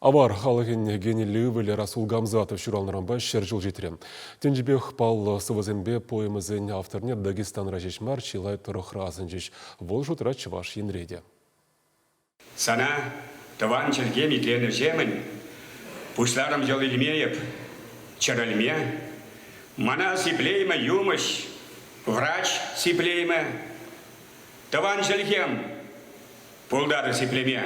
Авар халӑхӗн гениллӗ ывӑлӗ Расул Гамзатов ҫуралнӑранпа 100 ҫул ҫитрӗ. Тӗнчипех паллӑ сӑвӑсемпе поэмӑсен авторне Дагестанра ҫеҫ мар, чылай тӑрӑхра асӑнчӗҫ. Вӑл шутра Чӑваш Енре те. Сана тӑван чӗлхем итленӗҫемӗн пуҫларӑм йӑл илме эп, чӗрӗлме. Мана сиплеймӗ юмӑҫ, врач сиплеймӗ. Тӑван чӗлхем пултарӗ сиплеме.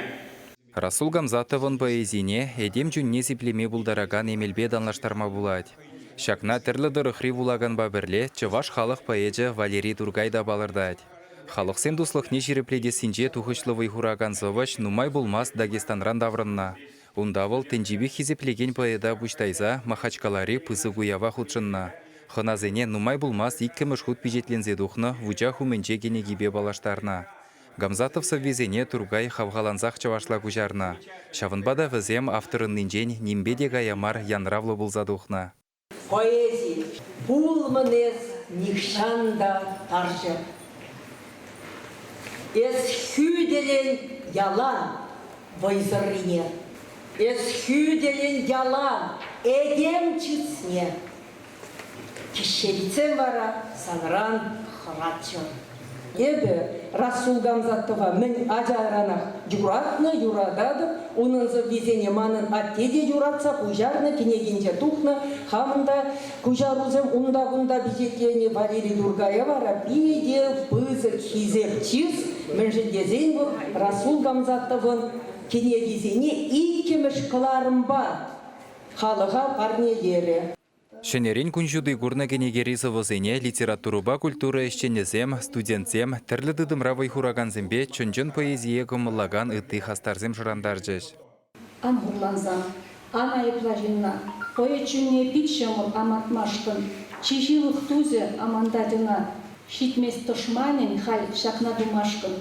Расул Гамзатовӑн поэзине этем чунне сиплеме пултаракан эмелпе танлаштарма пулать. Ҫакна тӗрлӗ тӑрӑхри вулаканпа пӗрле чӑваш халӑх поэчӗ Валери Туркай та палӑртать. Халӑхсен туслӑхне ҫирӗплетессинче тухӑҫлӑ вӑй хуракан сӑвӑҫ нумай пулмасть Дагестанран таврӑннӑ. Унта вӑл тӗнчипех хисеплекен поэта пуҫ тайса Махачкалари пысӑк уява хутшӑннӑ. Хӑнасене нумай пулмасть иккӗмӗш хут пичетленсе тухнӑ Вучах умӗнче кӗнекипе паллаштарнӑ. Гамзатов сӑввисене Туркай хавхалансах чӑвашла куҫарнӑ. Ҫавӑнпа та вӗсем авторӑннинчен нимпе те кая мар янравлӑ пулса тухнӑ. Поэзи пулмӑн эс нихҫан та тарҫӑ. Эс хӳтӗлен ялан вӑйсӑррине. Эс хӳтӗлен ялан этем чысне. Кӗҫҫерисем вара санран хӑратчӑр. Эпӗ Расул Гамзатова мӗн ачаранах юратнӑ, юрататӑп. Унӑн сӑввисене манӑн атте те юратса куҫарнӑ, кӗнекинче тухнӑ. Хамӑн та куҫарусем унта-кунта пичетленӗ. Валерий Туркая вара питӗ пысӑк хисеп, чыс, мӗншӗн тесен вӑл Расул Гамзатовӑн кӗнекисене иккӗмӗш кӑларӑмпа халӑха парнелерӗ. Ҫӗнӗрен кун ҫути курнӑ кӗнекери сӑвӑсене литературӑпа культура ӗҫченӗсем, студентсем, тӗрлӗ тытӑмра вӑй хуракансемпе чӑн-чӑн поэзие кӑмӑллакан ытти хастарсем шӑрантарчӗҫ. Ан хурлансам, ан айӑпла ҫынна, поэт чунне пит ҫӑмӑл амантмашкӑн. Чи ҫывӑх тусӗ амантать ӑна, ҫитмест тӑшманӗн халь ҫакна тумашкӑн.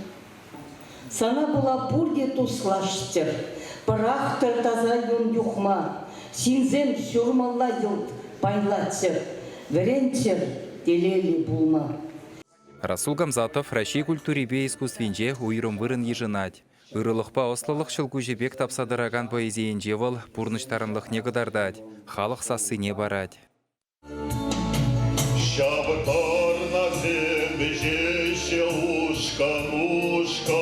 Сана пула пурте туслашчӑр, пӑрахтӑр таса юн юхма, ҫынсем ҫурмалла йӑлт пайлаччӑр, вӗренччӗр телейлӗ пулма. Расул Гамзатов Раҫҫей культурипе искусствинче уйрӑм вырӑн йышӑнать. Ырӑлӑхпа ӑслӑлӑх ҫӑлкуҫӗ пек тапса тӑракан поэзийӗнче вӑл пурнӑҫ тарӑнлӑхне кӑтартать, халӑх сассине парать. Ҫавтарнасем вӗҫеҫҫӗ ушкӑн-ушкӑн,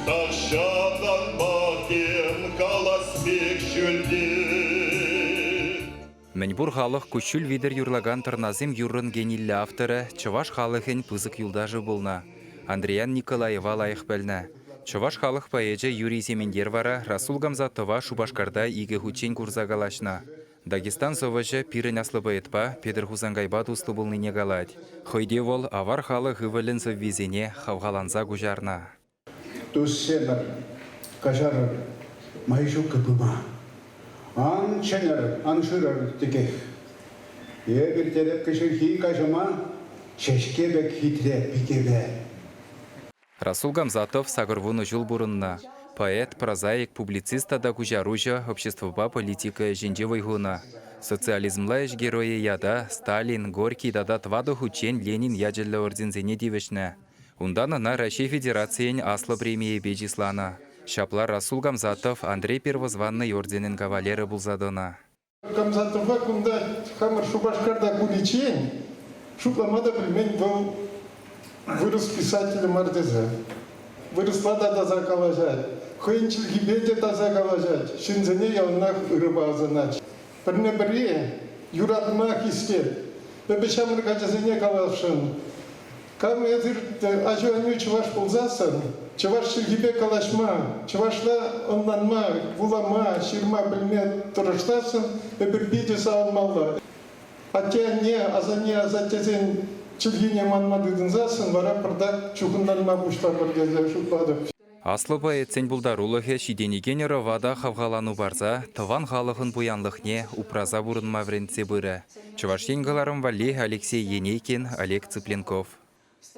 Тахҫантанпах тем калас пек ҫӳлте. Мӗнпур халӑх куҫҫуль витӗр юрлакан тӑрнасем юррӑн гениллӗ авторӗ чӑваш халӑхӗн пысӑк юлташӗ пулнӑ. Андриян Николаева лайӑх пӗлнӗ. Чӑваш халӑх поэчӗ Юрий Сементер вара Расул Гамзатова Шупашкарта икӗ хутчен курса калаҫнӑ. Дагестан сӑвӑҫӗ пирӗн аслӑ поэтпа Петӗр Хусанкайпа туслӑ пулнине калать. Хӑй те вӑл авар халӑх ывӑлӗн сӑввисене хавхаланса куҫарнӑ. Туссемӗр, каҫарӑр, май ҫуккӑ пыма. Ан чӗнӗр, ан шырӑр текех. Эп ирттереп кӗҫӗрхи каҫӑма ҫеҫке пек хитре пикепе. Расул Гамзатов 80 ҫул пурӑннӑ. Поэт, прозаик, публицист тата куҫаруҫӑ обществӑпа политика ӗҫӗнче вӑй хунӑ. Социализмла ӗҫ геройӗ ята Сталин, Горький тата тӑватӑ хутчен Ленин ячӗллӗ орденсене тивӗҫнӗ. Унтан ӑна Раҫҫей Федерацийӗн Аслӑ премийӗпе чысланӑ. Ҫапла Расул Гамзатов Андрей Первозваннӑй орденӗн кавалерӗ пулса тӑнӑ. Гамзатова кунта хамӑр Шупашкарта куриччен шутлама та пӗлмен вӑл вырӑс писателӗ мар тесе. Вырӑсла та таса калаҫать, хӑйӗн чӗлхипе те таса калаҫать, ҫынсене яланах ырӑпа асӑнать. Пӗрне-пӗри юратма хистет. Эпӗ ҫамрӑк ачасене каласшӑн, Кам эсир аҫу-аннӳ чӑваш пулсассӑн чӑваш чӗлхипе калаҫма, чӑвашла ӑнланма, вулама, ҫырма пӗлме тӑрӑшсассӑн эпир питӗ савӑнмалла. Атте-анне, асанне-асаттесен чӗлхине манма тытӑнсассӑн вара пӑртак чухӑнланма пуҫлатпӑр тесе шутлатӑп. Аслӑ поэтсен пултарулӑхӗ ҫитӗнекен ӑрӑва та хавхалану парса тӑван халӑхӑн пуянлӑхне упраса пурӑнма вӗрентсе пырӗ. Чӑваш Ен кӑларӑм валли Алексей Енейкин, Олег Цыпленков.